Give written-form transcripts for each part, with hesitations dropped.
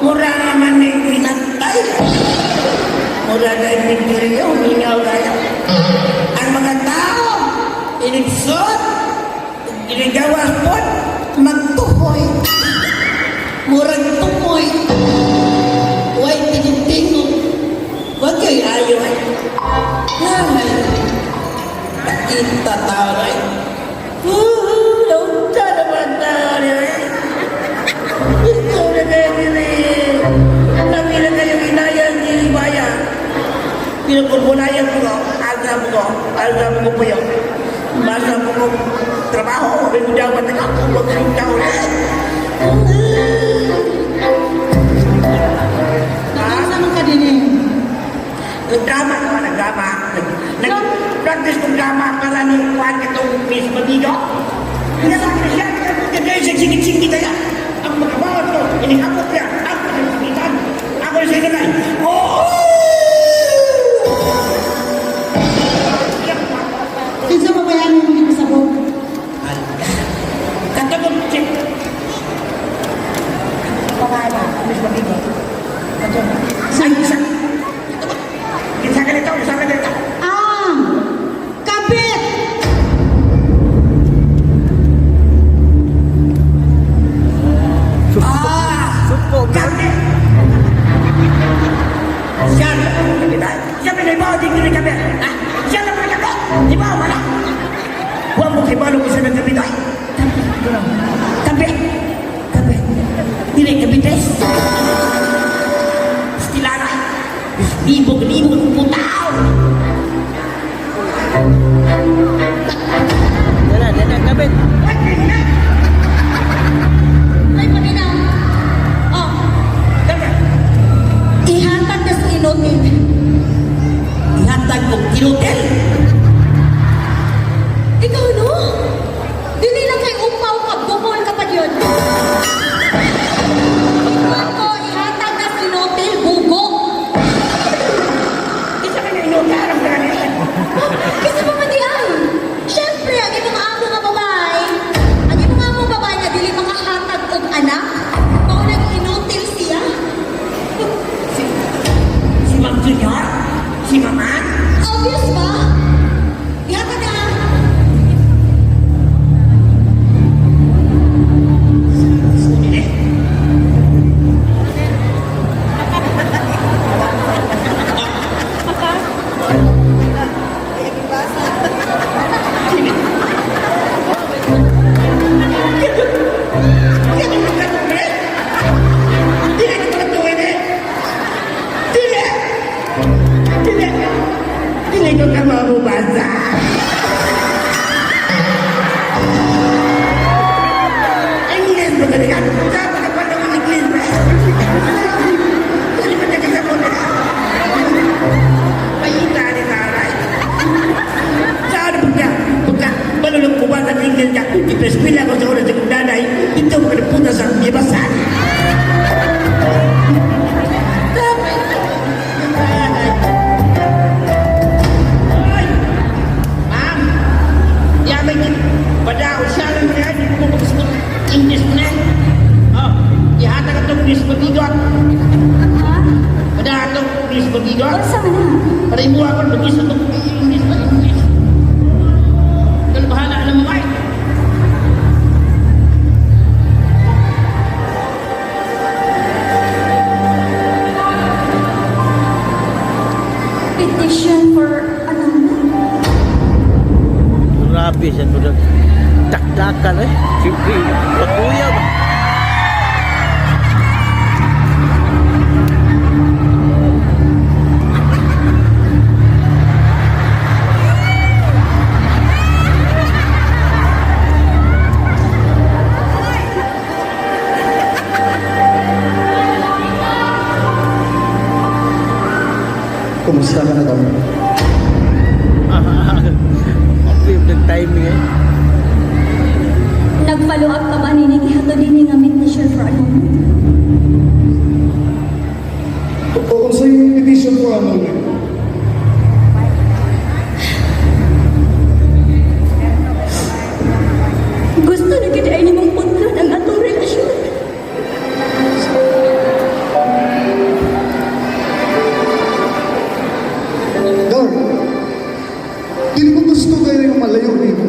Mura naman ni pinatay. Mura na yung mingaw kayo. Ang mga tao, inigsot, inigawas po, magtuhoy. Murag tumoy. Huwag tingog-tingog. Huwag kayo ayaw ay. Ay, kita tao ay. Woohoo! Naunta naman tayo eh. Ito na kayo dili. Lami na kayo inayan ni Baya. Pinagpupulayan ko, aga mo ko, aga mo ko po yun. Basta mo ko trabaho, may mo dapat nakakulog ng tao na. Nakaunsa man ka din eh? Nagdrama naman, nagdrama. Nag-practice kong drama para ni Juan itong Miss Mabigo. Kaya sa akin siya, kaya siya singit-singit kaya. Ang magkabawat ko, inihapot niya, ako na sakitan. Ako na siya. Oo! Kinsa ba bayan mo gipasabot? Katagong chip. Pangalan, Miss Mabigo. Ay, isa. Isa ka nito, isa ka nito. Ah! Kapit! Ah! Supo. Kami! Siya na kapitan. Siya pinaibaw, di kini kami. Ha? Siya na pinaibaw. Di ba, wala? Huwag mo kibalo ko sa nagkapitan. Kape. Kape. Dili kapites. Stilara. Libo, libo, putaw. Dala, dala, kabit. Ay, na. Ay, paminaw. Oh, Kape. Ihatag na sa inutil. Ihatag mo kinutel. Ikaw, no? Dili lang kay upaw ka, bukol ka pa yun. Ikaw ko, ihatag na sa inutil, bugo. Isa ka na inutel. Alam ka na. Kasi pa man di ay. Siyempre, ang imong amo nga babae, ang imong amo babae nga dili makahatag og anak, mao nang inutil siya. Si Ma'am Junior? Si Mama? Obvious ba? Ihatag na. Hindi. Dili ka pala tuwin eh! Dili! Dili! Dili ko ka mabubasa! English ba talaga? Dapat na pala ng English ba? Dili ba talaga mo na? Pahita ni Taray. Saan pagka, pagka, malulong ko ba ng English ka? Ipreskwila ko sa oras sa nanay, ito ko na punta sa ibasan. Ay! Ma'am! Yamay ni Badaw siya lang na yan, hindi ko makasabot English na. Oh, ihatag atong Miss Magigot. Badaw atong Miss Magigot. Unsa man na? Para imuha ko mag-isa itong English ba? English. Ikaw bahala na mo ay. Petition for annulment. Grabe sa tulad. Dakdakan eh. Siyempre, pakuya ba? Kumusta ka na daw? Okay, nag-timing eh. Nag-follow up ka ba nining ihatod dinhi nga petition for annulment? O unsay petition for annulment? Gusto na kita ay nimong putlan ang atong relasyon. Gusto kayo yung malayo nimo.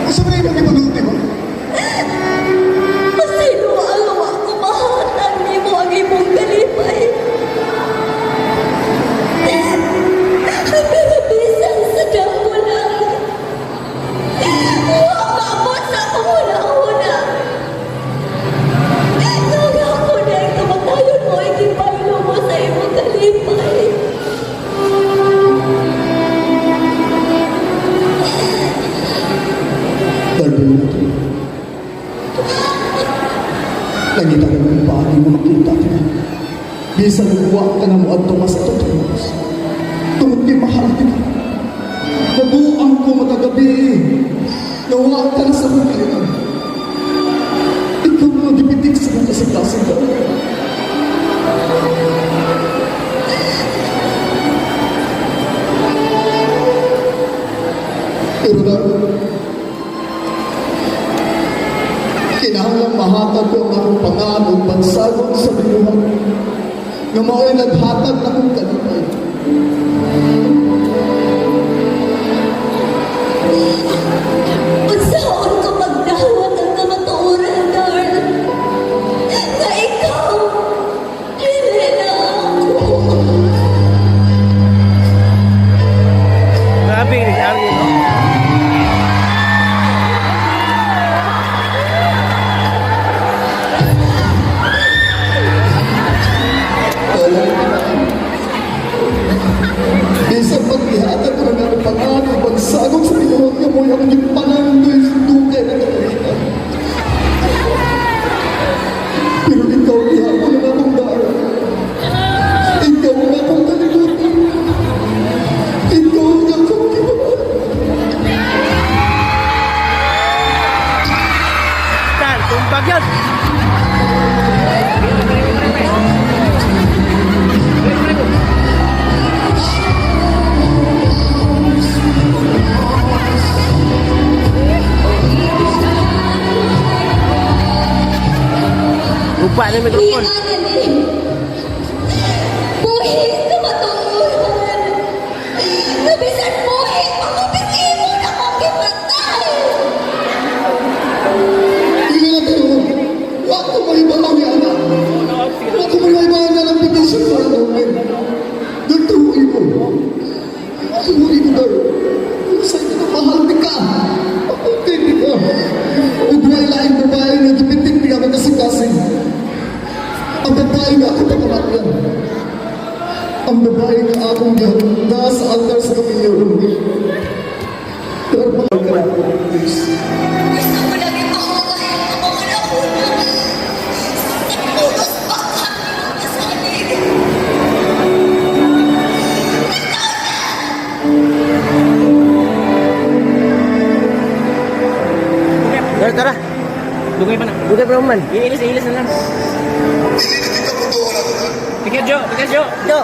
Unsa man imong gipagulti mo? Pasaylo ang wa ko mahatag nimo ang imong kalipay. Pero bisan sa dako lang, wa maabot sa akong huna-huna. Nung ako na ang kamatayon mo, ikipaylo mo sa imong kalipay. Darwin, nangita ka ng paagi mo makita ka. Bisan wa ka na mo adto mas ato tulos. Tungod kay mahal kita. Nabuang ko matagabi. Nawa ka na sa akong kalinan. Ikaw ang gipitik sa akong kasing-kasing ka. Pero Darwin, kinahanglang mahatag ko ang akong pangan o pansagon sa binuhat nga mao'y naghatag akong kalipay. Unsaon ko magdawat ang kamatuoran, Darl? Nga ikaw, dili na ako. Grabe ni si Arnie, no? Wala. Bisan pag ihatag ko na ng pangan o pansagon sa binuhat nga mo'y akong gipanandoy sa dugay ng katalitan. Pero ikaw, ihapon na akong daan. Ikaw ang akong kalibutan. Ikaw ang akong gibaan. Tan, tumbag yun! Lupa na yung microphone. Ni Annalyn, buhi kamatuoran. Nabisan buhi, makupit imo na kong gipatay. Hindi na tayo. Wa ko may ibaw ni Ana. Wa ko may ibaw na ng petition para namin. Dagtuhi ko. Tuhi ko daw. Sa ito na mahal ni ka. Makunti ni ka. Ug way laing babae na gipitik niya ako kasing-kasing. Ang babae nga ako pakamatyan. Ang babae nga akong gihanda sa altar sa kapilyo. Pero mahal ka na ako, please. Gusto ko lang ipauwain ang mga nauna. Nagpulos pa kami kasalig. Tara, tara. Dugay pa na. Dugay pa naman. Iilis, iilis na lang. Pikir, Jo. Pikir, Jo. Jo.